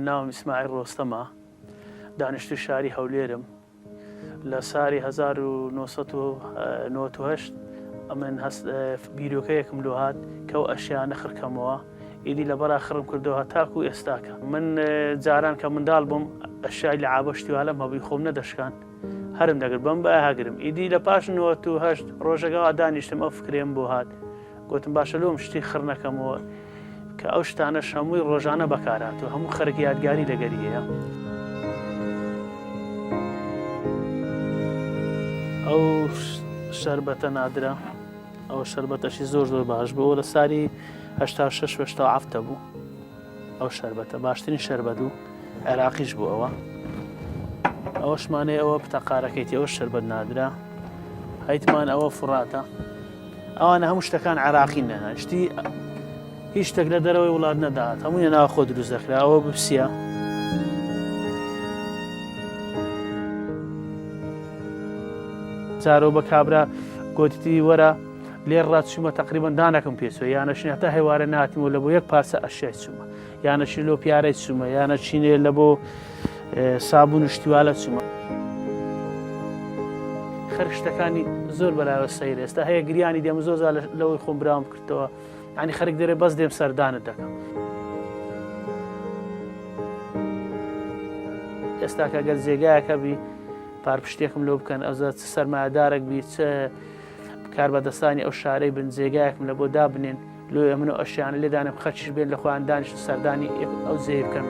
ناوم ئیسماعیل ڕۆستەمە، دانیشتووی شاری هەولێرم. لە ساری 1998 ئەمن هەست بیرۆکەیەکم لۆ هات کە ئەو ئەشیانە خڕکەمەوە ئیدی لەبەرا خڕم کردەوە هەتاکو ئێستاکە من جاران کە منداڵ بووم ئەشیای لە عابە شتیوالەم هەبووی خۆم نەدەشکان هەرم دەگرت بەم بە هەگرم ئیدی لە پاش 98 ڕۆژەکەەوە دانیشتم ئەو فکرێم بۆ هات گوتم باشە لۆم شتی خڕ نەکەمەوە کە ئەو شتانەش هەمووی ڕۆژانە بەکارهاتووە هەموو خەرک یادگاری لەگەری هەیە. ئەو شەربەتە نادرە ئەو شەربەتەشی زۆر زۆر باش بوو لە ساری 86 هەفتا بوو ئەو شەربەتە باشترین شەربەت و عێراقیش بوو ئەوە ئەوەشمانەیە ئەوە پتەقارەکەیتی ئەوە شەربەت نادرا هەیتمان ئەوە فڕاتە ئەوانە هەموو شتەکان عێراقی نە شتی هیچ شتێک لە دەرەوەی وڵات نەدات هەمووی لە ناوخۆ دروست دەکرا ئەوە بپسیە. جارۆ بە کابرا گوتتی وەرە لێر ڕا چوومە تقریبان دانەکەم پێچوە یانەشین هەتا هێوارە ناتیمەوە لە بۆ یەک پارچە ئەشیای چوومە یانەشی لۆ پیارەی چوومە یانە چینێ لە بۆ سابوون و شتیوالە چوومە. خەرک شتەکانی زۆر بەلایەوە سەیرە ئێستا هەیە گریانی دێم زۆر جار لەوەی خۆم براوم کردەوە ینی خەرک دەرێ بەس دێم سەردانت دەکەم. ئێستا کە گەر جێگایەکە بی پارپشتێکم لۆ بکەن ئەوزە چ سەرمایەدارێک بی چ کاربەدەستانی ئەو شارەی بن جێگایەکم لە بۆ دابنێن لۆیە من و ئەشیانە لێدانم خەرچیش بێن لە خۆیان دانیشن سەردانی ئەو جێی بکەن.